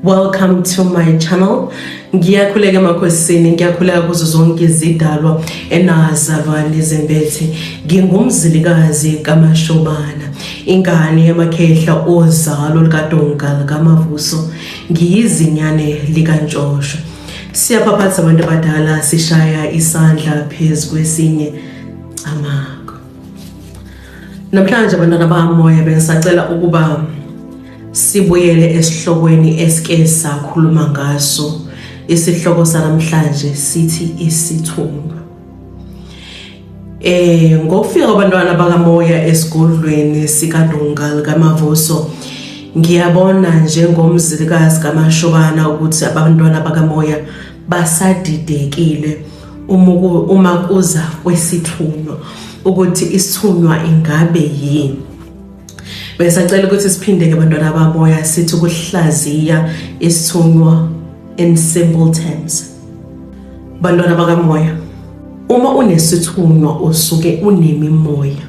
Welcome to my channel. Ngiyakhuleka emakhosini, ngiyakhuleka kuzo zonke izidalwa enazalwa nezembethe. Ngingumzilikazi kaMashobana, ingane yamakhehla ozalo likaDonga likaMavuso. Ngiyizinyane likaNtshosho. Siyaphaphatha abantu abadala sishaya isandla phezu kwesinye amako. Namhlanje abantwana bamoya bengisacela ukuba sibuyele esihlokweni esike sakhuluma ngaso. Isihloko sanamhlanje sithi isithunywa. Ngokufika kwabantwana bakamoya esigodlweni sikaDunga likaMavuso, ngiyabona njengomzilikazi kaMashobana ukuthi abantwana bakamoya basadidekile uma kuza kwesithunywa, ukuthi isithunywa ingabe yini. Besacela ukuthi siphinde-ke bantwana bamoya sithi ukuhlaziya isithunywa in simple terms. Bantwana bakamoya, uma unesithunywa usuke unemimoya,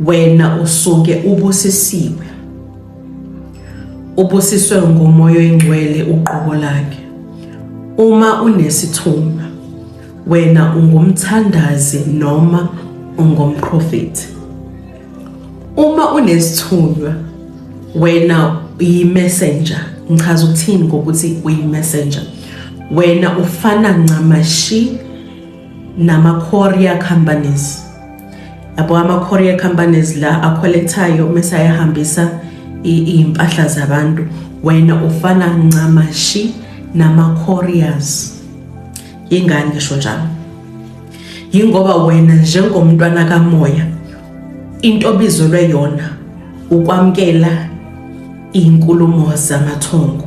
wena usuke ubusisiwe, ubusiswe ngomoya oyingcwele uqobo lakhe. Uma unesithunywa, wena ungumthandazi noma ungumprofethi. Uma unesithunywa, wena uyi-messenger. Ngichaza ukuthini ngokuthi uyi-messenger? Wena ufana ncamashi nama-courier companies. Yabo ama-courier companies la akholekthayo mese ayahambisa iy'mpahla zabantu. Wena ufana ncamashi nama-couriers. Yingani ngisho njalo? Yingoba wena njengomntwana kamoya into obizelwe yona ukwamukela izinkulumo zamathongo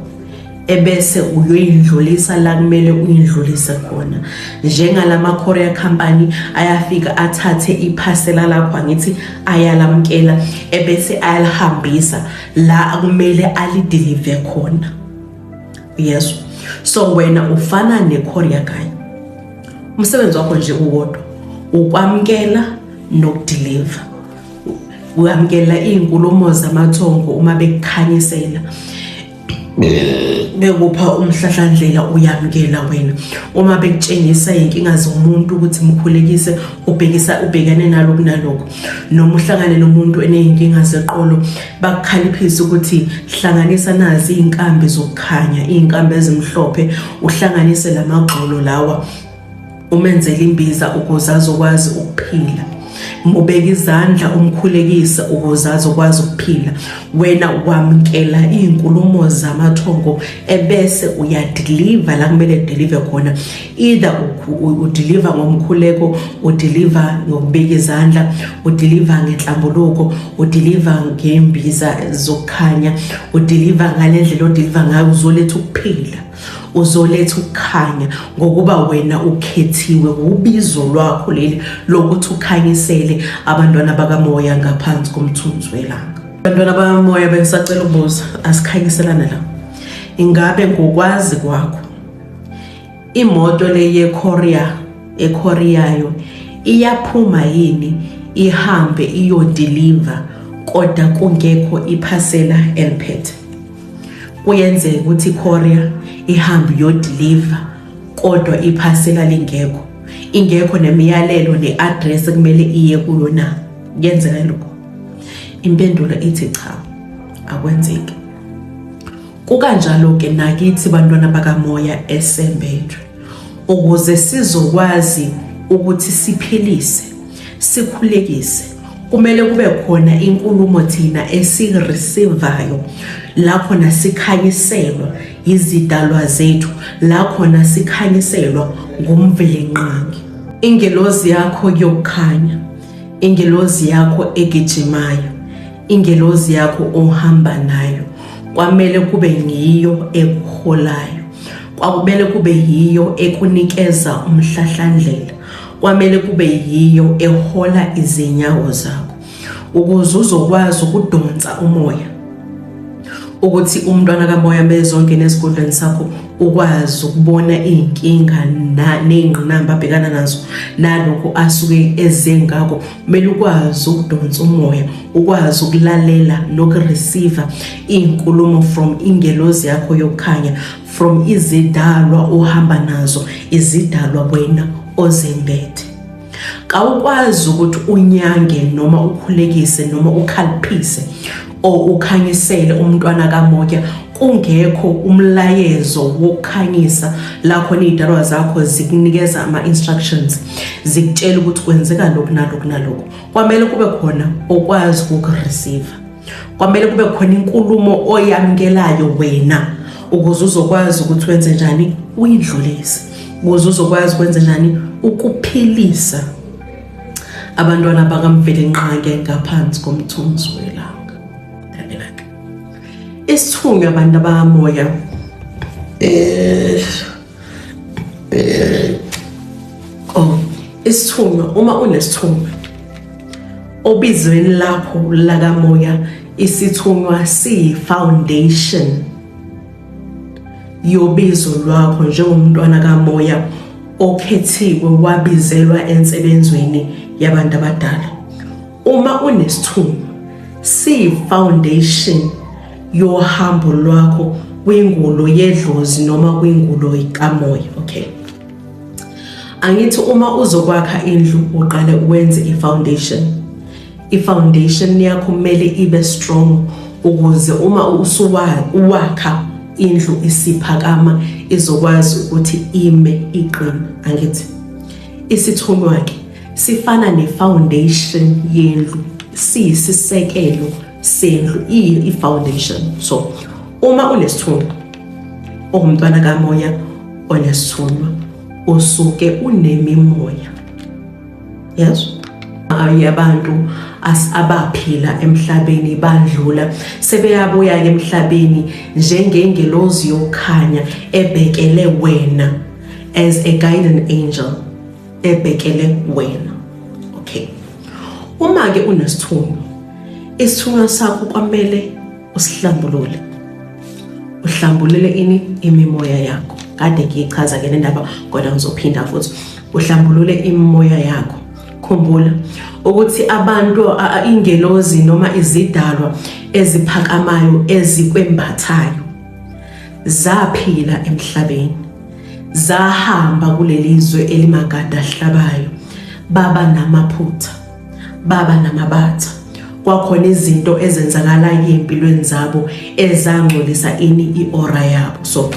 ebese uyoyindlulisa la kumele uyindlulise khona. Njengalama courier company ayafika athathe iphasela lakho, angithi ayalamukela ebese ayalihambisa la kumele alideliver khona. Yes, so wena ufana ne-courier guy. Umsebenzi wakho nje uwodwa, ukwamukela nokudeliver. Uyamukela iy'nkulumo zamathongo uma bekukhanyisela, bekupha umhlahlandlela, uyamukela wena. Uma bekutshengisa iy'nkinga zomuntu ukuthi mkhulekise, ubhekisa ubhekane nalokhu nalokhu. Noma uhlangane nomuntu eney'nkinga zeqolo, bakukhaliphise ukuthi hlanganisa nazi iy'nkambi zokukhanya, iy'nkambi ezimhlophe, uhlanganise lamagxolo lawa, umenzele imbiza ukuze azokwazi ukuphila. Mubeke izandla umkhulekise ukuze azokwazi ukuphila. Wena wamkela iy'nkulumo zamathongo ebese uyadeliver la kumele deliver khona. Either udeliver ngomkhuleko, udeliver ngokubeka izandla, udeliver ngenhlambuluko, udeliver ngembiza zokukhanya, udeliver ngale ndlela odeliver ngayo, uzoletha ukuphila, uzoletha ukukhanya, ngokuba wena ukhethiwe, ubizo lwakho leli lokuthi ukhanyisele abantwana bakamoya ngaphansi komthunzi welanga. Bantwana bakamoya, bengisacela ukubuza, asikhanyiselane la. Ingabe ngokwazi kwakho imoto le ye-courier ekhoriyayo iyaphuma yini ihambe iyodeliver kodwa kungekho iphasela eliphethe? Kuyenzeka ukuthi i-courier ihambe iyodeliver kodwa iphasela lingekho, ingekho nemiyalelo ne-address ekumele iye kuyo na? Kuyenzeka lokho? Impendulo ithi cha, akwenzeki. Kukanjalo-ke nakithi bantwana bakamoya esembethwe, ukuze sizokwazi ukuthi siphilise, sikhulekise, kumele kube khona inkulumo thina esireceivayo la khona sikhanyiselwa izidalwa zethu, la khona sikhanyiselwa ngumvelinqangi. Ingelozi yakho yokukhanya, ingelozi yakho egijimayo, ingelozi yakho ohamba nayo, kwamele kube ngiyo ekuholayo, kwakumele kube yiyo ekunikeza umhlahlandlela, kwamele kube yiyo ehola izinyawo zakho ukuze uzokwazi ukudonsa umoya. Ukuthi umntwana kamoya mezongena esigodlweni sakho ukwazi ukubona iy'nkinga ney'ngqinamba abhekana nazo nalokhu asuke eze ngako, kumele ukwazi ukudonsa umoya, ukwazi ukulalela nokureceive iy'nkulumo from ingelozi yakho yokukhanya, from izidalwa ohamba nazo, izidalwa wena ozembethe. Kawukwazi ukuthi unyange noma ukhulekise noma ukhaliphise or ukhanyisele umntwana kamoya kungekho umlayezo wokukhanyisa la khona iy'dalwa zakho zikunikeza ama-instructions, zikutshela ukuthi kwenzeka lokhu nalokhu nalokhu. Kwamele kube khona okwazi ukukureceive, kwamele kube khona inkulumo oyamukelayo wena ukuze uzokwazi ukuthi wenze njani, uyidlulise, ukuze uzokwazi ukwenze njani, ukuphilisa abantwana bakaMvelinqange ngaphansi komthunzi welanga. Lalela-ke, isithunywa, abantu abakamoya, oh, isithunywa, uma unesithunywa obizweni lakho lakamoya, isithunywa siyi-foundation yobizo lwakho njengomntwana kamoya okhethiwe wabizelwa ensebenzweni yabantu abadala. Uma unesithunywa, siyi-foundation yohambo lwakho kwingulo yedlozi noma kwingulo kamoya. Okay, angithi uma uzokwakha indlu uqale wenze i-foundation. I-foundation yakho kumele ibe strong ukuze uma usuwakha indlu isiphakama izokwazi ukuthi ime iqine. Angithi isithunywa-ke sifana ne-foundation yendlu, siyisisekelo sendlu, i-foundation. So uma unesithunywa, ongumntwana kamoya onesithunywa, usuke unemimoya, yes, abantu abaphila emhlabeni bandlula, sebeyabuya emhlabeni njengengelozi yokukhanya ebhekele wena as a guardian angel ebhekele wena. Okay, uma ke unesithunywa, isithunywa sakho kwamele usihlambulule, uhlambulule ini? Imimoya yakho. Kade ngiyichaza ke le ndaba, kodwa ngizophinda futhi. Uhlambulule imimoya yakho. Khumbula ukuthi abantu, ingelozi noma izidalwa eziphakamayo ezikwembathayo zaphila emhlabeni, zahamba kuleli zwe elimagada ahlabayo, baba namaphutha, baba namabatha, kwakhona izinto ezenzakalayo ey'mpilweni zabo ezangcolisa ini? I-aura yabo. So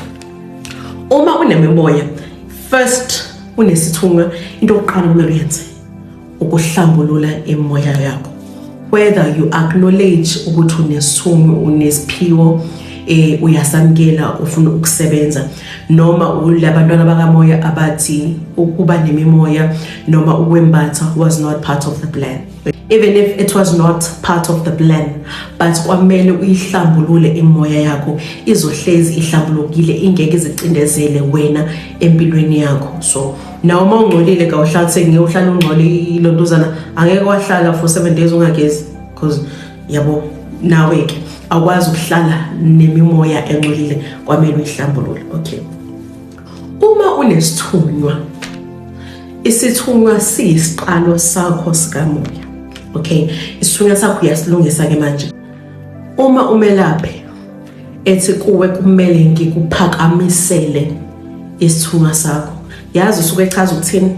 uma unemimoya, first unesithunywa, into yokuqala kumele uyenze ukuhlambulula imoya yakho, whether you acknowledge ukuthi unesithunywa, unesiphiwo, uyasamkela, ufuna ukusebenza, noma ulabantwana bakamoya abathi ukuba nemimoya noma ukwembatha was not part of the plan. Even if it was not part of the plan, but kwamele uyihlambulule imoya yakho, izohlezi ihlambulukile, ingeke izicindezele wena empilweni yakho. So nawe uma ungcolile, kawuhlaliseki, ngeke uhlale ungcole ilontuzana, angeke wahlala for 7 days ungagezi, because yabo nawe-ke awukwazi ukuhlala nemimoya engcolile, kwamele uyihlambulule. Okay, uma unesithunywa, isithunywa siyisiqalo sakho sikamoya. Okay, isithunywa sakho uyasilungisa-ke manje. Uma umelaphi ethi kuwe kumele ngikuphakamisele isithunywa sakho, yazi usuke echaza ukuthini?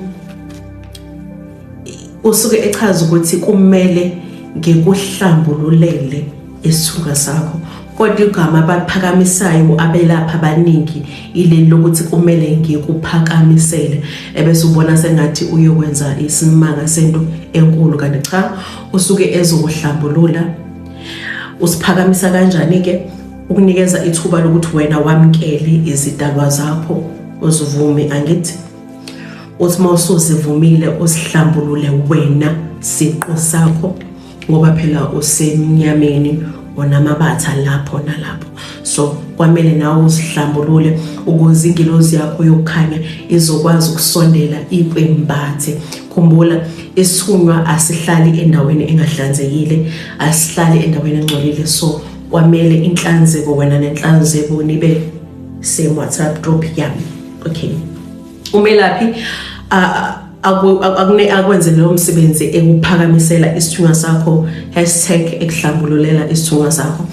Usuke echaza ukuthi kumele ngikuhlambululele isithunywa sakho, kodwa igama abaphakamisayo abelapha abaningi ileli lokuthi kumele ngikuphakamisele, ebese ubona sengathi uyokwenza isimanga sento enkulu, kanti cha, usuke ezokuhlambulula. Usiphakamisa kanjani ke? Ukunikeza ithuba lokuthi wena wamkele izidalwa zakho, uzivume. Angithi uthi uma usuzivumile, usihlambulule wena siqu sakho, ngoba phela usemnyameni, onamabatha lapho nalapho, so kwamele nawe uzihlambulule ukuze ingilozi yakho yokukhanya izokwazi ukusondela ikwembathe. Khumbula, isithunywa asihlali endaweni engahlanzekile, asihlali endaweni engcolile. So Kwamele inhlanzeko, wena nenhlanzeko nibe same WhatsApp group yami. Okay, umelaphi akune akwenze leyo msebenzi ekuphakamisela isithunywa sakho, hashtag ekuhlambululela isithunywa sakho,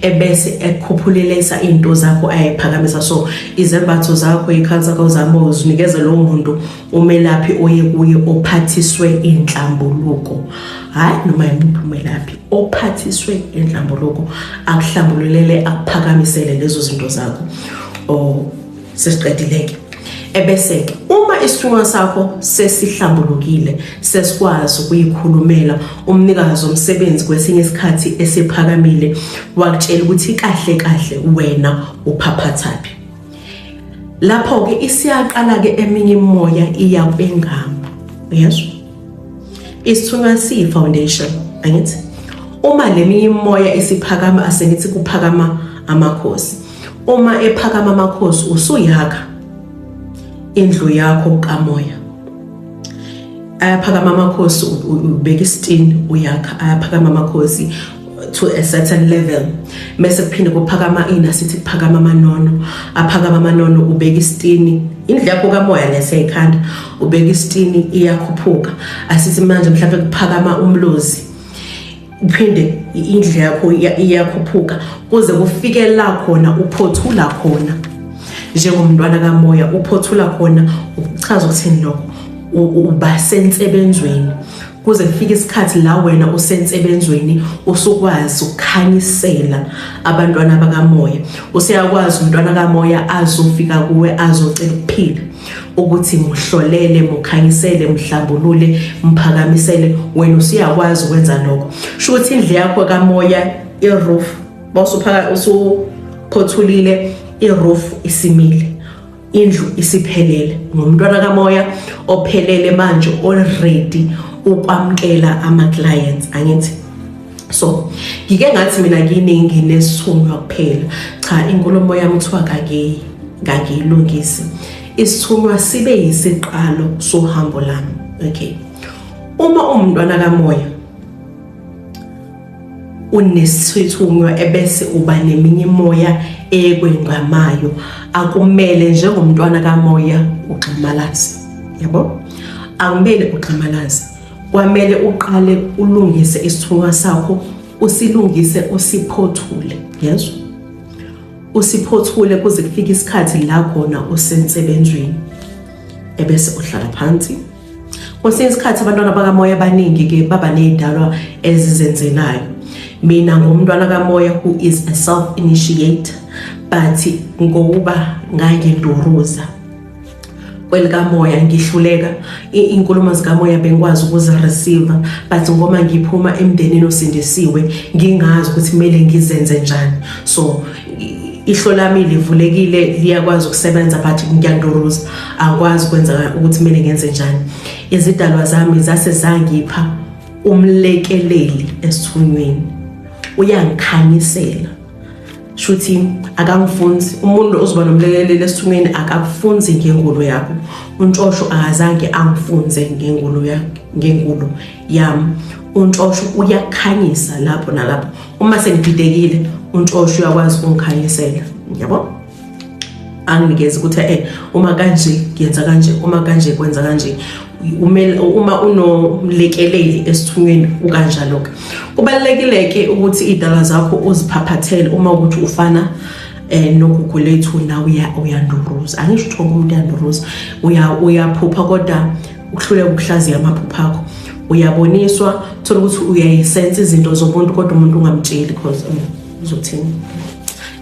ebese ekhuphulelesa izinto zakho ayiphakamisa. So izembatho zakho, ikhala zakho zami uzinikeze lowo muntu, umelaphi oye kuye ophathiswe inhlambuluko, hayi noma yimuphi umelaphi ophathiswe inhlambuluko, akuhlambululele, akuphakamisele lezo zinto zakho. Oh, sesiqedile-ke. Ebese-ke uma isithunywa sakho sesihlambulukile, sesikwazi ukuyikhulumela, umnikazi womsebenzi kwesinye isikhathi esiphakamile wakutshela ukuthi kahle kahle wena uphaphathaphi, lapho-ke isiyaqala-ke eminye imoya iyakwengama. Uyezwa, isithunywa siyi-foundation, angithi? Uma leminye imoya isiphakama, asengithi kuphakama amakhosi. Uma ephakama amakhosi, usuyakha indlu yakho kamoya. Ayaphakama amakhosi, ubeka isitini, uyakha. Ayaphakama amakhosi to a certain level, mase kuphinde kuphakama ini, asithi kuphakama amanono. Aphakama amanono, ubeka isitini, indlu yakho kamoya leseyikhanda, ubeka isitini, iyakhuphuka. Asithi manje mhlawumbe kuphakama umlozi, uphinde indlu yakho iyakhuphuka kuze kufike la khona uphothula khona njengomntwana kamoya. Uphothula khona uchaza ukuthini lokho? Uba sensebenzweni kuze kufike isikhathi la wena usensebenzweni, usukwazi ukukhanyisela abantwana bakamoya. Useyakwazi umntwana kamoya azofika kuwe azocela ukuphila, ukuthi muhlolele, mukhanyisele, mhlambulule, mphakamisele. Wena usuyakwazi ukwenza lokho. Sho ukuthi indlu yakho kamoya, i-roof, bawusuphaka usuphothulile, i-roof isimile, indlu isiphelele, ngumntwana kamoya ophelele manje, already ukwamkela ama-clients, angithi? So ngike ngathi mina kini nginesithunywa kuphela. Cha, inkulumo yami kuthiwa kangiyilungisi. Isithunywa sibe yisiqalo sohambo lami. Okay, uma umntwana kamoya unesithunywa ebese uba neminye imoya ekwengamayo, akumele njengomntwana kamoya ugxamalaze, yabo? Akumele ugxamalaze. Kwamele uqale ulungise isithunywa sakho, usilungise, usiphothule, yezwa, usiphothule kuze kufike isikhathi la khona usensebenzweni, ebese uhlala phansi. Kwesinye isikhathi abantwana bakamoya abaningi-ke baba ney'dalwa ezizenzelayo. Mina ngumntwana kamoya who is a self-initiator, but ngokuba nganginduruza kwelikamoya, ngihluleka inkulumo zikamoya bengikwazi ukuzi-receive, but ngoba ngiphuma emndenini osindisiwe, ngingazi ukuthi kumele ngizenze njani. So ihlo lami livulekile, liyakwazi ukusebenza, but ngiyanduruza, angikwazi ukwenza ukuthi kumele ngenze njani. Izidalwa zami zase zangipha umlekeleli esithunyweni, uyangikhanyisela. Shuthi akangifunzi umuntu ozoba nomlekeleli esithunyweni, akakufunzi ngengulo yakho. Untshosho akazange angifunze ngengulo yakhe, ngengulo yami. Untshosho uyakhanyisa lapho nalapho. Uma sengididekile, untshosho uyakwazi ukungikhanyisela, yabo, anginikeze ukuthi uma kanje ngiyenza kanje, uma kanje kwenza kanje. Uma unomlekeleli esithunyweni ukanjalo-ke. Kubalulekile ke ukuthi iy'dalwa zakho uziphaphathele. Uma ukuthi ufana nogugu lethu, nawe uyanduruza, angisho ukuthi wonke umuntu uyanduruza, uyaphupha kodwa uhluleka ukuhlaziya amaphupho akho, uyaboniswa, thola ukuthi uyayisensa izinto zomuntu kodwa umuntu ungamtsheli because uzothini,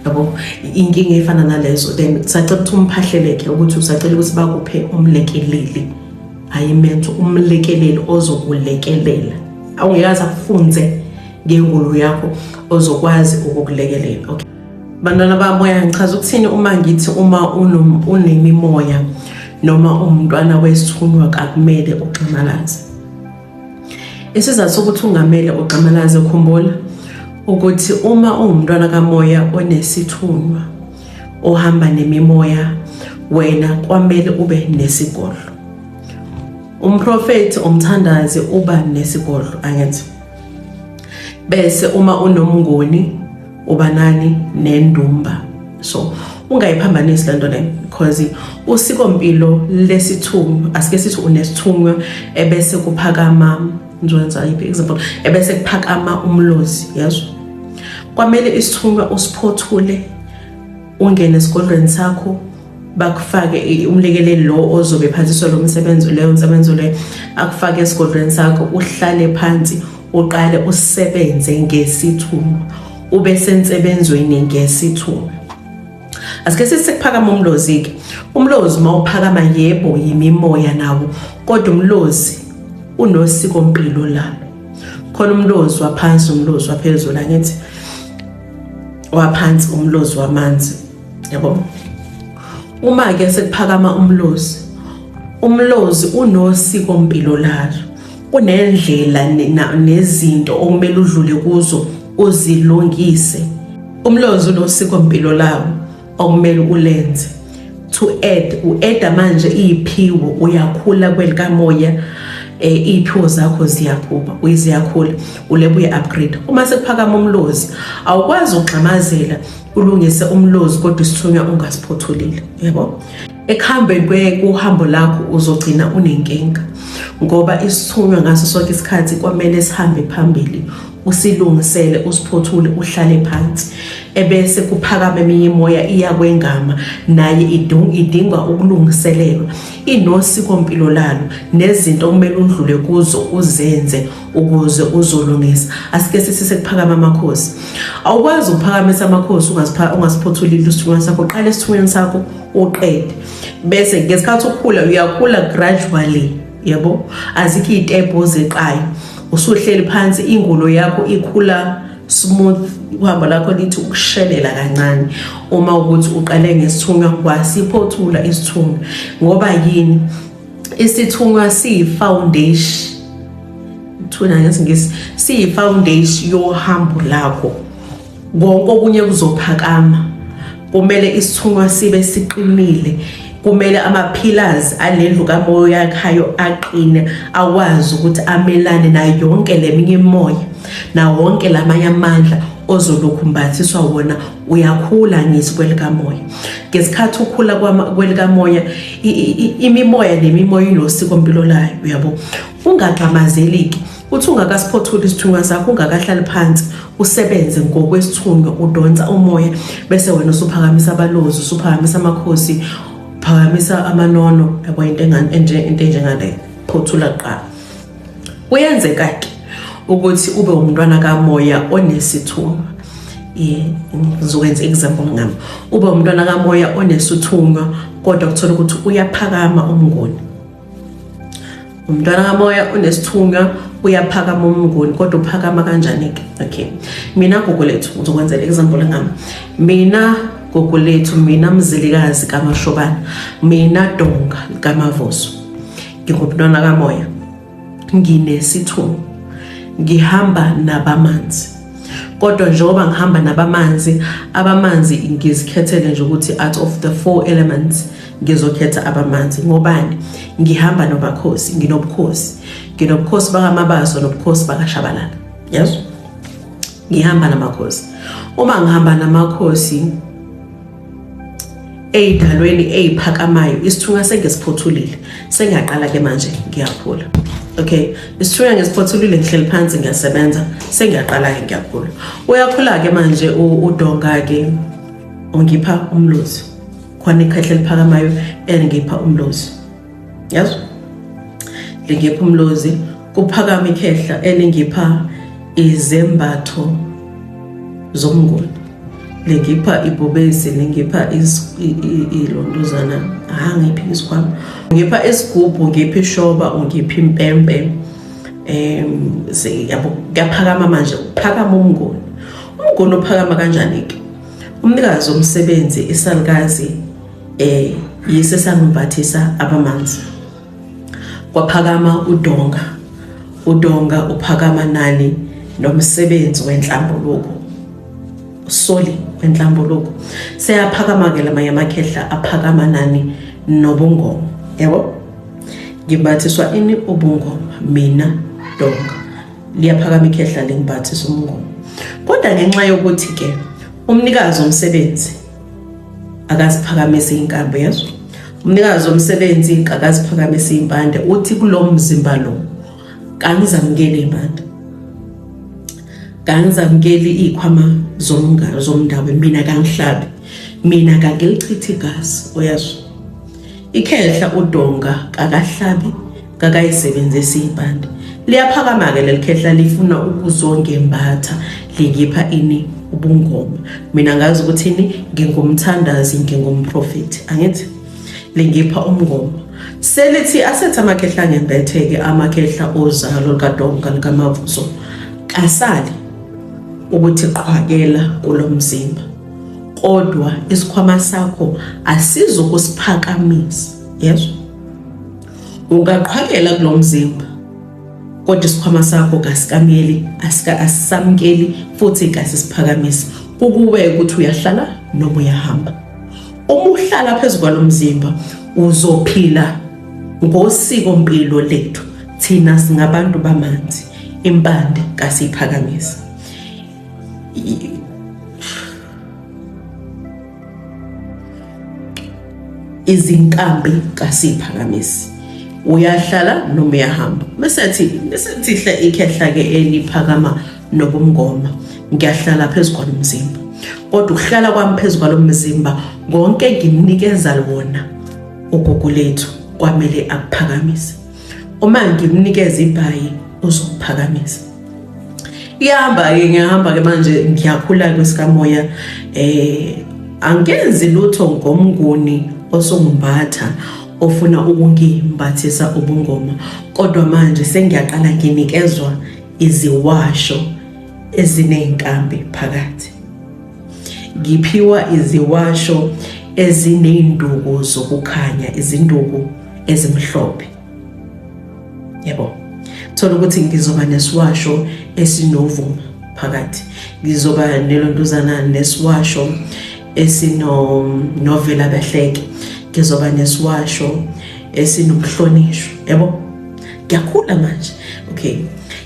yabo, inkinga efana nalezo. Then sacela ukuthi umphahleleke, ukuthi usacela ukuthi bakuphe umlekeleli, hayi mentor, umlekeleli ozokulekelela, awungekaze afunze ngengulo yakho, ozokwazi ukukulekelela. Okay, bantwana bamoya, ngichaza ukuthini uma ngithi uma unemimoya noma umntwana wesithunywa kakumele uxamalaze? Isizathu sokuthi ungamele uxamalaze, khumbula ukuthi uma uwumntwana kamoya onesithunywa ohamba nemimoya, wena kwamele ube nesigodlo. Umprofethi, umthandazi uba nesigodlo, angithi? Bese uma unomnguni Uba nani? Nendumba. So ungayiphambanisi lento le, because usikompilo lesithunywa, asike sithi unesithunywa ebese kuphakama, ngizokwenza yiphi example, ebese kuphakama umlozi, yezwa, kwamele isithunywa usiphothule, ungene esigodlweni sakho, bakufake umlekeleli lo ozobe phathiswa lo msebenzi, leyo nsebenzo leyo, akufake esigodlweni sakho, uhlale phansi, uqale usebenze ngesithunywa, ube sensebenzweni ngesithunywa. Asike sithi sekuphakama umlozi-ke. Umlozi uma uphakama, yebo, yimimoya nawo, kodwa umlozi unosikompilo lalo. Khona umlozi waphansi, umlozi waphezulu. Angithi waphansi umlozi wamanzi, yabo? Uma-ke sekuphakama umlozi, umlozi unosikompilo lalo, unendlela nezinto okumele udlule kuzo, uzilungise. Umlozi unosikompilo lawo okumele ulenze to add, u-adda manje iy'phiwo, uyakhula kwelikamoya, iy'phiwo zakho ziyaphuma, ziyakhula, ulebe uya-upgrade. Uma sekuphakama umlozi, awukwazi ukugxamazela ulungise umlozi kodwa isithunywa ungasiphothulile, yabo? Ekuhambeni kuhambo lakho uzogcina unenkinga, ngoba isithunywa ngaso sonke isikhathi kwamele sihambe phambili, usilungisele, usiphothule, uhlale phansi, ebese kuphakama eminye imoya iyakwengama, naye idingwa ukulungiselelwa, inosikompilo lalo nezinto okumele udlule kuzo, uzenze ukuze uzolungisa. Asike sithi sekuphakama amakhosi, awukwazi ukuphakamisa amakhosi ungasiphothulile isithunywa sakho. Qala esithunyweni sakho uqede, bese ngesikhathi ukhula, uyakhula gradually, yabo? Azikho iy'tebhu ozeqayo, usuhleli phansi, ingulo yakho ikhula smooth, uhambo lakho lithi ukushelela kancane uma ukuthi uqale ngesithunywa, wasiphothula isithunywa. Ngoba yini? Isithunywa siyi-foundation, thuna ngesiNgisi, siyi-foundation yohambo lakho. Konke okunye kuzophakama. Kumele isithunywa sibe siqinile, kumele ama-pillars alendlu kamoya yakhayo aqine, akwazi ukuthi amelane nayo yonke leminye imimoya nawo wonke lamanye amandla ozolokhu umbathiswa wona. Uyakhula ngithi kwelikamoya. Ngesikhathi ukhula kwelikamoya, imimoya nemimoya inosikompilo layo, uyabo? Ungagxamazeli-ke uthi ungakasiphothuli isithunywa sakho, ungakahlali phansi usebenze ngokwesithunywa, udonsa umoya, bese wena usuphakamisa abalozi, usuphakamisa amakhosi, uphakamisa amanono, yabo? Into enjengaleyo. Phothula kuqala. Kuyenzeka-ke ukuthi ube umntwana kamoya onesithunywa. Ngizokwenza example ngami. Ube umntwana kamoya onesithunywa, kodwa kuthola ukuthi uyaphakama umnguni. Umntwana kamoya onesithunywa, uyaphakama umnguni, kodwa uphakama kanjani-ke? Okay, mina Gogo Lethu, ngizokwenzela example ngami. Mina Gogo Lethu, mina Mzilikazi kaMashobana, mina Donga kaMavuso, ngingumntwana kamoya, nginesithunywa, ngihamba nabamanzi. Kodwa njengoba ngihamba nabamanzi, abamanzi ngizikhethele nje ukuthi out of the four elements ngizokhetha abamanzi. Ngobani? Ngihamba nobakhosi, nginobukhosi, nginobukhosi bakaMabaso nobukhosi bakaShabalala, yes, ngihamba namakhosi. Uma ngihamba namakhosi ey'dalweni ey'phakamayo, isithunywa sengisiphothulile, sengiyaqala-ke manje ngiyakhula. Okay, isithunywa ngisiphothulile, ngihleli phansi, ngiyasebenza, sengiyaqala-ke ngiyakhula. Uyakhula-ke manje uDonga-ke, ungipha umlozi. Khona ikhehla eliphakamayo elingipha umlozi, yazi, lingipha umlozi. Kuphakama ikhehla elingipha izembatho zomnguni, lingipha ibhubesi, lingipha ilontuzana, ha, ngiphi isikhwama, ngipha isigubhu, ngipha ishoba, ungipha impempe. Yabo, kuyaphakama manje, uphakama umnguni. Umnguni uphakama kanjani ke? Umnikazi womsebenzi, isalukazi, yise sangimbathisa abamanzi, kwaphakama uDonga. UDonga uphakama nani? Nomsebenzi wenhlambuluko, usoli wenhlambuluko. Seyaphakama ke lamanye amakhehla, aphakama nani? Nobungoma, yabo? Ngimbathiswa ini? Ubungoma, mina Donga. Liyaphakama ikhehla, lingimbathisa umngoma, kodwa ngenxa yokuthi ke Umnikazi womsebenzi akaziphakamisa iy'nkambi, yezwa? Umnikazi womsebenzi akaziphakamisa iy'mpande, uthi kulo mzimba lo kangizamukeli iy'mpande, kangizamukeli iy'khwama zomndawo, mina kangihlabi, mina kangilichithi igazi, uyezwa? Ikhehla uDonga kakahlabi kakayisebenzisi iy'mpande. Liyaphakama-ke leli khehla lifuna ukuzongembatha lingipha ini ubungoma. Mina ngazi ukuthi ini ngingumthandazi ngingumprofethi angithi lingipha umngoma. Selithi asethi amakhehla angembethe-ke amakhehla ozalo likaDonga likaMavuso kasali ukuthi qhwakela kulo mzimba. Kodwa isikhwama sakho asizukusiphakamisa yezwa ungaqhwakela kulo mzimba kodwa isikhwama sakho kasikameli asisamukeli futhi kasisiphakamisi kukuwe ukuthi uyahlala noma uyahamba uma uhlala phezu kwalo mzimba uzophila ngosiko mpilo lethu thina singabantu bamanzi impande kasiyiphakamisi Izinkambi kasiphakamisi uyahlala noma uyahamba bese thi hle ikhehla ke eliphakama nobumngoma ngiyahlala phezu kwalo mzimba kodwa ukuhlala kwami phezu kwalo mzimba ngonke ngimnikeza wona ugugu lethu kwamele akuphakamise uma ngimnikeza ibhayi uzokuphakamisa Iyahamba-ke ngiyahamba-ke manje ngiyakhula kwesikamoya angenzi lutho ngomnguni osungimbatha ofuna ukungimbathisa ubungoma kodwa manje sengiyaqala nginikezwa iziwasho eziney'nkambi phakathi ngiphiwa iziwasho eziney'nduku zokukhanya izinduku ezimhlophe yebo thola ukuthi ngizoba nesiwasho esinovuma phakathi ngizoba nelontuzana nesiwasho esino novela behleke ngizoba nesiwasho esinomhlonishwa yebo ngiyakhula manje okay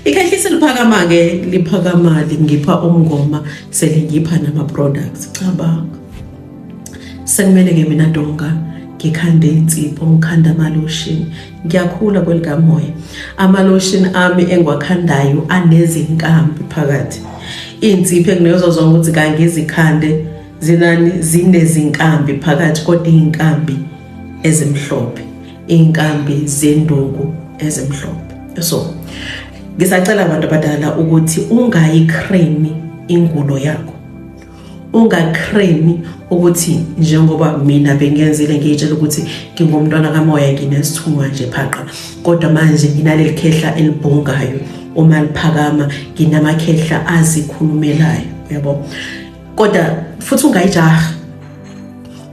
ikhehlisi liphakama ke liphakama lingipha umngoma selingipha nama products cabanga Sekumele ke mina Donga ngikhande insipho ngikhanda amaloshini ngiyakhula kwelikamoya amaloshini ami engiwakhandayo anezinkambi phakathi iy'nsipho enginezo zonke ukuthi kangizikhande zinani zinezinkambi phakathi kodwa iy'nkambi ezimhlophe iy'nkambi zenduku ezimhlophe so ngisacela abantu abadala ukuthi ungayikremi ingulo yakho Ungakremi ukuthi njengoba mina bengenzile ngiyitshela ukuthi ngingumntwana kamoya nginesithunywa nje phaqa kodwa manje nginaleli khehla elibhongayo uma liphakama nginamakhehla azikhulumelayo uyabo kodwa futhi ungayijahi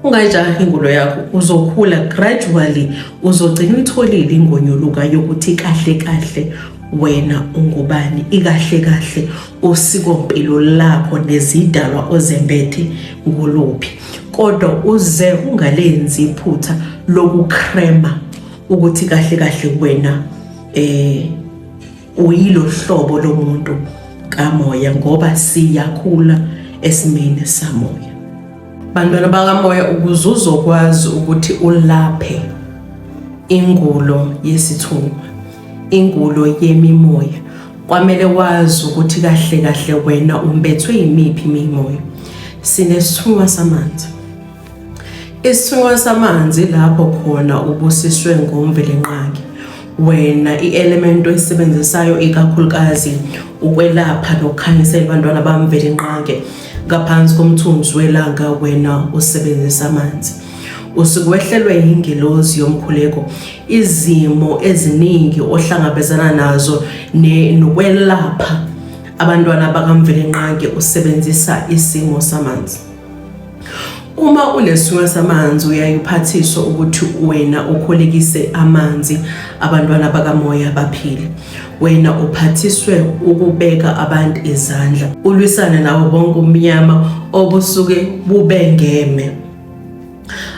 ungayijahi ingulo yakho uzokhula gradually uzogcina uyitholile ingonyuluka yokuthi kahle kahle wena ungubani ikahle kahle usikompilo lakho nezidalwa ozembethe nguluphi kodwa uze ungalenzi iphutha lokukrema ukuthi kahle kahle wena eh uyilo hlobo lomuntu kamoya ngoba siyakhula esimeni samoya Bantwana bakamoya ukuze uzokwazi ukuthi ulaphe ingulo yesithunywa ingulo yemimoya kwamele wazi ukuthi kahle kahle wena umbethwe yimiphi imimoya sinesithunywa samanzi isithunywa samanzi lapho khona ubusiswe ngomvelinqangi wena i-element oyisebenzisayo ikakhulukazi ukwelapha nokukhanyisela abantwana bamvelinqange ngaphansi komthunzi welanga wena usebenzisa amanzi usuke wehlelwe yingelozi yomkhuleko izimo eziningi ohlangabezana nazo nokwelapha abantwana bakamvelinqangi usebenzisa isimo samanzi uma unesithunywa samanzi uyaye uphathiswe ukuthi wena ukholekise amanzi abantwana bakamoya baphile wena uphathiswe ukubeka abantu izandla ulwisane nawo bonke umnyama obusuke bubengeme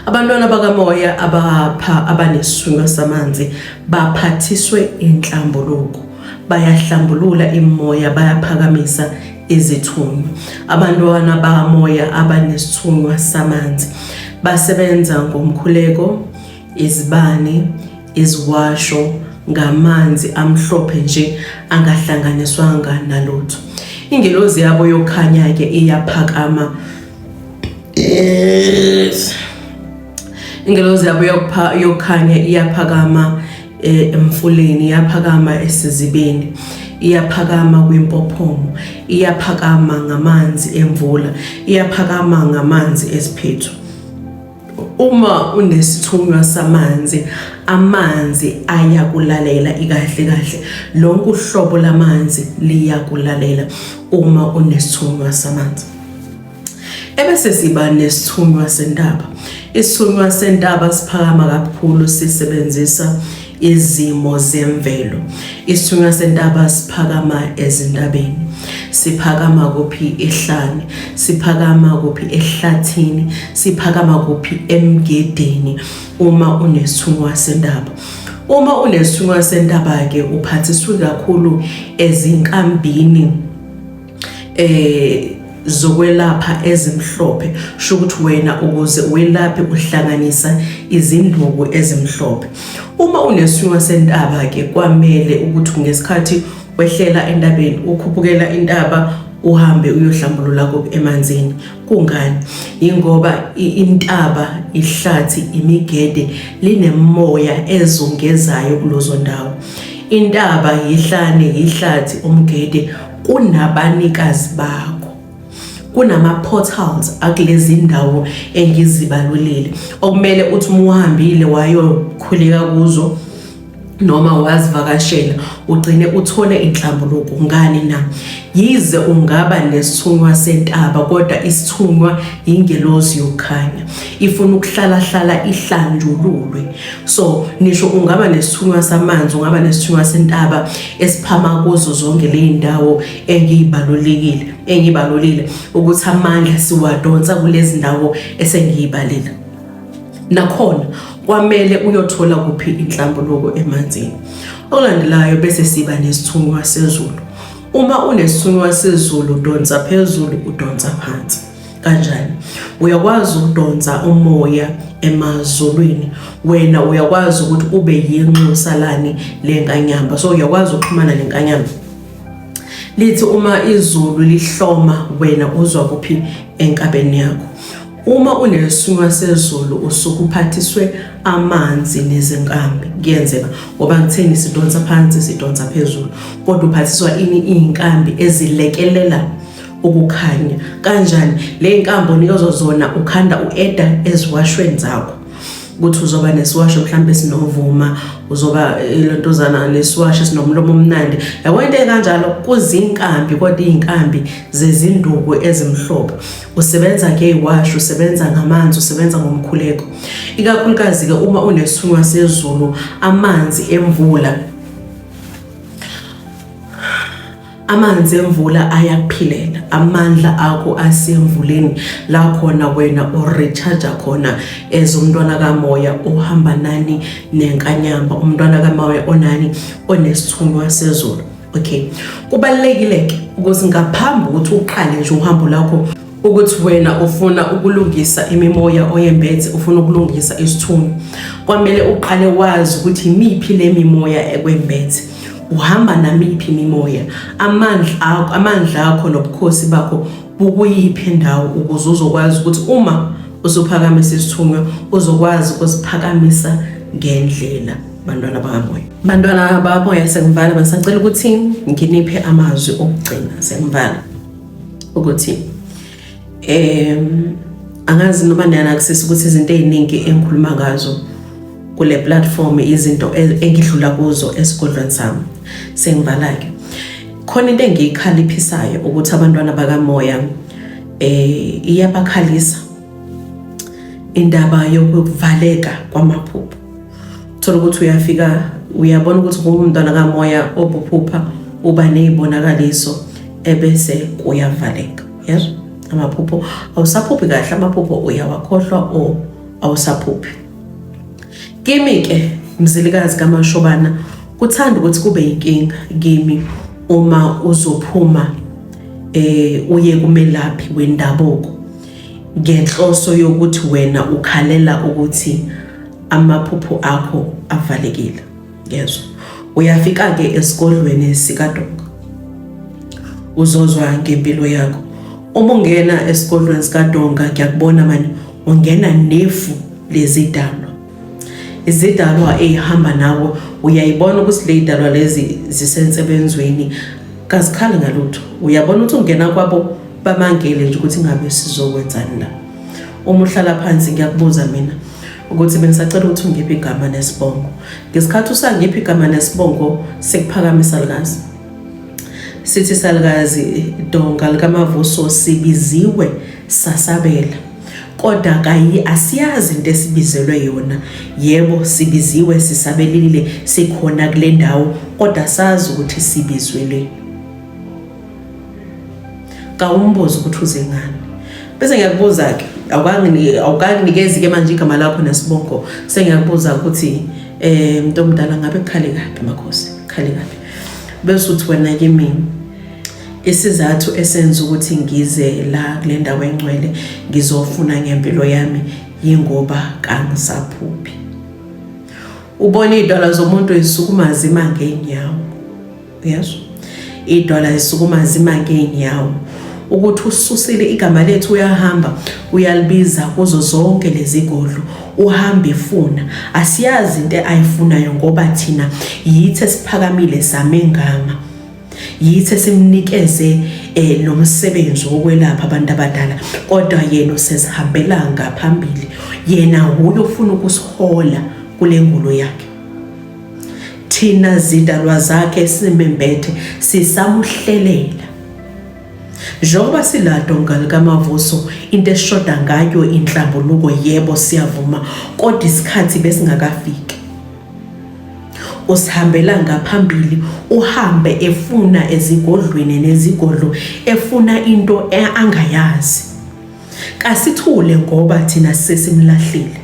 abantwana bakamoya abapha abanesithunywa samanzi baphathiswe inhlambuluko bayahlambulula imimoya bayaphakamisa izithunywa. Abantwana bakamoya abanesithunywa samanzi basebenza ngomkhuleko, izibani, iziwasho ngamanzi amhlophe nje angahlanganiswanga nalutho. Ingelozi yabo yokukhanya-ke iyaphakama. Yes. Ingelozi yabo yokukhanya iyaphakama emfuleni, iyaphakama esizibeni, iyaphakama kwimpophoma, iyaphakama ngamanzi emvula, iyaphakama ngamanzi esiphethu. Uma unesithunywa samanzi, amanzi ayakulalela ikahle kahle. Lonke uhlobo lamanzi liyakulalela uma unesithunywa samanzi. Ebese siba nesithunywa sentaba. Isithunywa sentaba siphakama kakhulu sisebenzisa izimo zemvelo. Isithunywa sentaba siphakama ezintabeni. Siphakama kuphi ehlane, siphakama kuphi ehlathini, siphakama kuphi emgedeni uma unesithunywa sentaba. Uma unesithunywa sentaba-ke uphathiswe kakhulu ezinkambini zokwelapha ezimhlophe, sho ukuthi wena ukuze welaphe uhlanganisa izinduku ezimhlophe. Uma unesithunywa sentaba ke kwamele ukuthi ngesikhathi wehlela entabeni ukhuphukela intaba uhambe uyohlambulula kuphi emanzini. Kungani? Yingoba intaba, ihlathi, imigede linemoya ezungezayo kulezo ndawo. Intaba, yihlane, yihlathi, umgede kunabanikazi bakho. Kunama-portals akulezi ndawo engizibalulile okumele uthi uma uhambile wayokhuleka kuzo noma wazivakashela ugcine uthole inhlambuluko. Ngani na? Yize ungaba nesithunywa sentaba, kodwa isithunywa yingelozi yokukhanya, ifuna ukuhlala hlala ihlanjululwe. So nisho ungaba nesithunywa samanzi, ungaba nesithunywa sentaba esiphama kuzo zonke ley'ndawo engiyibalulekile engiyibalulile ukuthi amandla siwadonsa kulezi ndawo esengiyibalile. Nakhona kwamele uyothola kuphi inhlambuluko emanzini. Okulandelayo bese siba nesithunywa sezulu. Uma unesithunywa sezulu udonsa phezulu, udonsa phansi. Kanjani? Uyakwazi ukudonsa umoya emazulwini. Wena uyakwazi ukuthi ube yinxusa lani lenkanyamba. So uyakwazi ukuxhumana nenkanyamba. Lithi uma izulu lihloma wena uzwa kuphi enkabeni yakho. Uma unesithunywa sezulu usuke uphathiswe amanzi nezinkambi. Kuyenzeka ngoba ngitheni, sidonsa phansi, sidonsa phezulu, kodwa uphathiswa ini? Iy'nkambi ezilekelela ukukhanya. Kanjani? Le nkambi onikezwa zona ukhanda u-eda eziwashweni zakho, ukuthi uzoba nesiwasho mhlawumbe sinovuma, uzoba ilontozana nesiwasho esinomlomo omnandi, yabo, into ekanjalo. Kuzinkambi, kodwa iy'nkambi zezinduku ezimhlophe. Usebenza ngey'washo, usebenza ngamanzi, usebenza ngomkhuleko. Ikakhulukazi-ke uma unesithunywa sezulu, amanzi emvula, amanzi emvula ayakuphilela. Amandla akho asemvuleni, la khona wena urecharge khona as umntwana kamoya ohamba nani nenkanyamba, umntwana kamoya onani onesithunywa sezulu. Okay, kubalulekile ke ukuthi ngaphambi ukuthi uqale nje uhambo lakho ukuthi wena ufuna ukulungisa imimoya oyembethe, ufuna ukulungisa isithunywa, kwamele uqale wazi ukuthi imiphi le mimoya ekwembethe, uhamba namiphi imimoya, amandla akho, amandla akho nobukhosi bakho bukuyiphi indawo, ukuze uzokwazi ukuthi uma usuphakamisa isithunywa uzokwazi ukusiphakamisa ngendlela. Bantwana bakamoya, bantwana bakamoya, sengivala. Basacela ukuthi nginiphe amazwi okugcina sengivala ukuthi angazi noma niyanakisisa ukuthi izinto ey'ningi engikhuluma ngazo kule platform izinto engidlula kuzo esigodlweni sami. Sengivala-ke, khona into engiyikhaliphisayo ukuthi abantwana bakamoya iyabakhalisa indaba yokuvaleka kwamaphupho. Thola ukuthi uyafika uyabona ukuthi ngumntwana kamoya obuphupha uba ney'bonakaliso ebese kuyavaleka, yezwa, amaphupho awusaphuphi kahle, amaphupho uyawakhohlwa or awusaphuphi. Kimi-ke Mzilikazi kaMashobana kuthanda ukuthi kube yinkinga kimi uma uzophuma Uye kumelaphi wendabuko ngenhloso yokuthi wena ukhalela ukuthi amaphupho akho avalekile. Ngezwa. Uyafika-ke esigodlweni sikaDonga. Uzozwa ngempilo yakho. Uma ungena esigodlweni sikaDonga ngiyakubona mani ungena nefu lezidalwa. Izidalwa ey'hamba nawe uyayibona ukuthi le y'dalwa lezi zisensebenzweni kazikhali ngalutho. Uyabona ukuthi ungena kwabo bamangele nje ukuthi ngabe sizokwenzani la. Uma uhlala phansi ngiyakubuza mina ukuthi bengisacela ukuthi ungiphe igama nesibongo. Ngesikhathi usangipha igama nesibongo sekuphakama isalukazi. Sithi isalukazi Donga likaMavuso sibiziwe sasabela. Kodwa kayi asiyazi into esibizelwe yona. Yebo sibiziwe sisabelile sikhona kule ndawo kodwa sazi ukuthi sibizweleni. Kawumbuze ukuthi uze ngani. Bese ngiyakubuza-ke awukanginikezi-ke manje igama lakho nesibongo sengiyakubuza ukuthi um mntu omdala ngabe kukhale kaphi makhosi kukhale kaphi bese uthi wena kimi isizathu esenza ukuthi ngize la kule ndawo engcwele ngizofuna ngempilo yami yingoba kangisaphuphi. Ubona iy'dwala zomuntu zisukuma zima ngey'nyawo. Uyezwa? Idwala lisukuma zima ngeenyawo. Ukuthi ususile igama lethu uyahamba uyalibiza kuzo zonke lezi godlo uhamba efuna. Asiyazi into ayifunayo ngoba thina yithi esiphakamile samengama. Yithi esimnikeze lo msebenzi wokwelapha abantu abadala kodwa yena usesihambela ngaphambili. Yena wuye ofuna ukusihola kule ngulo yakhe. Thina zidalwa zakhe simembethe sisamuhlelela. Njengoba siladonga likaMavuso into eshoda ngayo inhlambuluko yebo siyavuma kodwa isikhathi besingakafiki. Usihambela ngaphambili uhambe efuna ezigodlweni nezigodlo efuna into angayazi. Kasithule ngoba thina sesimlahlile.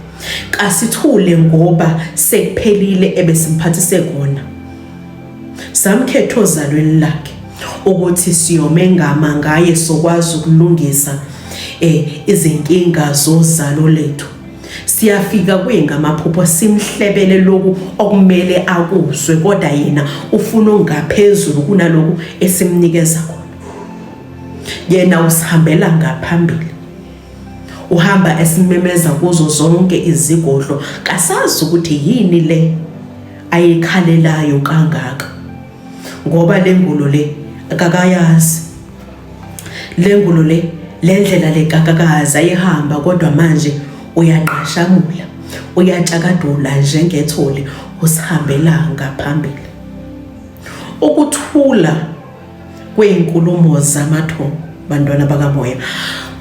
Kasithule ngoba sekuphelile ebesimphathise kona. Samkhetha ozalweni lakhe ukuthi siyomengama ngaye sokwazi ukulungisa izinkinga zozalo lethu. Siyafika kuye ngamaphupho simhlebele lokhu okumele akuzwe kodwa yena ufuna ongaphezulu kunaloku esimnikeza kona. Yena usihambela ngaphambili. Uhamba esimemeza kuzo zonke izigodlo kasazi ukuthi yini le ayikhalelayo kangaka. Ngoba le ngulo le akakayazi. Le ngulo le le ndlela le kakakazi ayihamba kodwa manje uyaqashamula uyatshakadula njengethole usihambela ngaphambili. Ukuthula kwey'nkulumo zamathongo bantwana bakamoya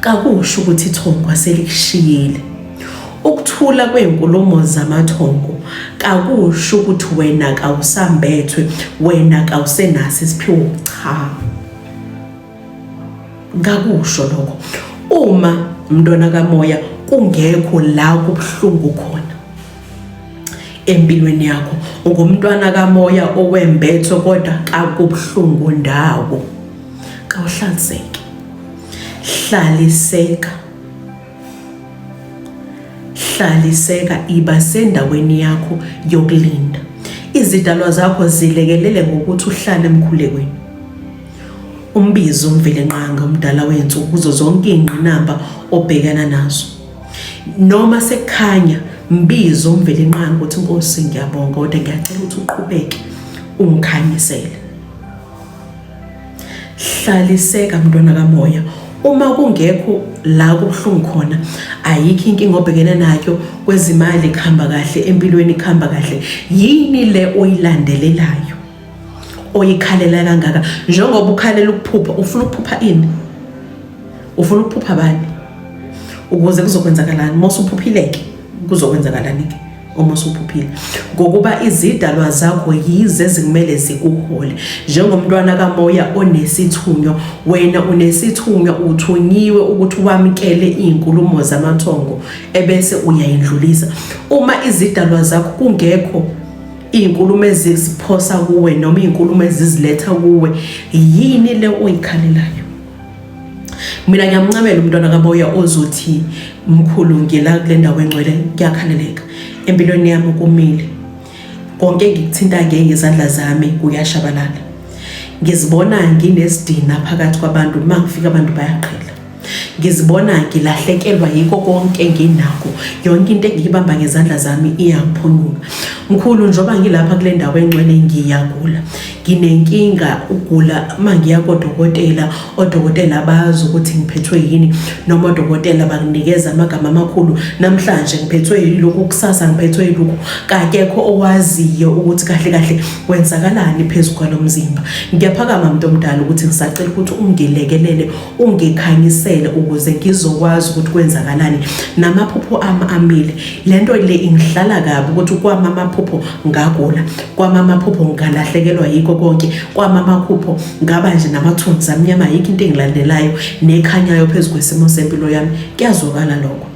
kakusho ukuthi ithongo aselikushiyile. Ukuthula kwey'nkulumo zamathongo kakusho ukuthi wena kawusambethwe, wena kawusenaso isiphiwo. Cha, kakusho lokho. Uma mntwana kamoya kungekho la kubuhlungu khona empilweni yakho, ungumntwana kamoya owembethwe kodwa kakubuhlungu ndawo, kawuhlaliseke, hlaliseka, hlaliseka, iba sendaweni yakho yokulinda. Izidalwa zakho zilekelele ngokuthi uhlale emkhulekweni, umbize uMvelinqangi umdala wensuku kuzo zonke iy'ngqinamba obhekana nazo. Noma sekukhanya mbizo uMvelinqangi ukuthi Nkosi ngiyabonga kodwa ngiyacela ukuthi uqhubeke ungikhanyisele. Hlaliseka mntwana kamoya. Uma kungekho la kubuhlungu khona ayikho inkinga obhekene nayo kwezimali kuhamba kahle, empilweni kuhamba kahle, yini le oyilandelelayo oyikhalela kangaka? Njengoba ukhalela ukuphupha, ufuna ukuphupha ini? Ufuna ukuphupha bani? Ukuze kuzokwenzakalani? Uma usuphuphile-ke kuzokwenzakalani-ke uma usuphuphile? Ngokuba izidalwa zakho yize ezikumele zikuhole. Njengomntwana kamoya onesithunywa, wena unesithunywa, uthunyiwe ukuthi wamukele iy'nkulumo zamathongo ebese uyayindlulisa. Uma izidalwa zakho kungekho iy'nkulumo eziziphosa kuwe noma iy'nkulumo eziziletha kuwe, yini le oyikhalelayo? Mina ngiyamncamela umntwana kamoya ozothi mkhulu ngila kule ndawo engcwele kuyakhaleleka empilweni yami kumile konke engikuthinta ngezandla zami kuyashabalala. Ngizibona nginesidina phakathi kwabantu, uma ngifika abantu bayaqhela. Ngizibona ngilahlekelwa yiko konke enginakho, yonke into engiyibamba ngezandla zami iyangiphunyuka. Mkhulu, njengoba ngilapha kule ndawo engcwele ngiyagula, nginenkinga ugula uma ngiya kodokotela, odokotela bazi ukuthi ngiphethwe yini, noma odokotela banginikeza amagama amakhulu, namhlanje ngiphethwe yilokhu, kusasa ngiphethwe yilokhu, kakekho owaziyo ukuthi kahle kahle kwenzakalani phezu kwalo mzimba. Ngiyaphakama mntu omdala ukuthi ngisacela ukuthi ungilekelele, ungikhanyisele ukuze ngizokwazi ukuthi kwenzakalani. Namaphupho ami amile. Le nto le ingihlala kabi ukuthi kwami amaphupho ngagula, kwami amaphupho ngalahlekelwa yikho konke, kwami amaphupho ngaba nje namathunzi amnyama, ayikho into engilandelayo nekhanyayo phezu kwesimo sempilo yami. Kuyazwakala lokho.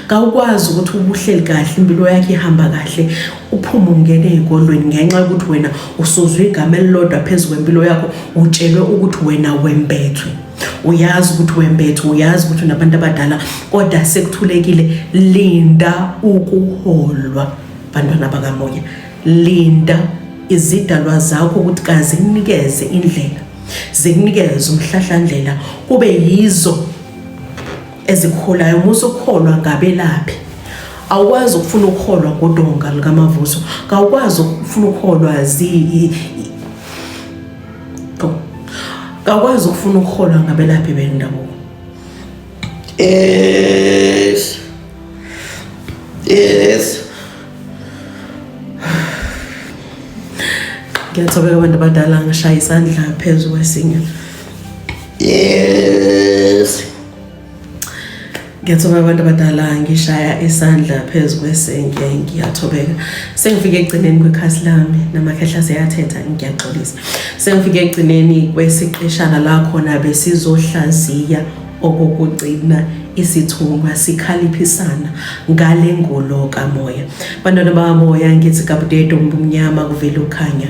Kawukwazi ukuthi ubuhleli kahle impilo yakho ihamba kahle uphume ungene ey'kolweni ngenxa yokuthi wena usuzwe igama elilodwa phezu kwempilo yakho, utshelwe ukuthi wena wembethwe. Uyazi ukuthi wembethwe, uyazi ukuthi unabantu abadala, kodwa sekuthulekile. Linda ukuholwa, bantwana bakamoya. Linda izidalwa zakho ukuthi kazikunikeze indlela, zikunikeze umhlahlandlela, kube yizo ezikuholayo. Musa ukukholwa ngabelaphi. Awukwazi ukufuna ukuholwa ngodonga lukamavuso, kawukwazi ukufuna ukuholwa zi kawukwazi ukufuna ukuholwa ngabelaphi bendabuko. Yes. Yes. Ngiyathobeka abantu abadala, ngishaya isandla phezu kwesinye. Yes. Ngiyathobeka abantu abadala, ngishaya isandla phezu kwesinye, ngiyathobeka. Sengifike ekugcineni kwekhasi lami, namakhehla seyathetha, ngiyaxolisa. Sengifike ekugcineni kwesiqeshana la khona besizohlaziya okokugcina isithunywa sikhaliphisana ngale ngulo kamoya. Bantwana bakamoya, ngithi kabudedo mbumnyama kuvela ukukhanya.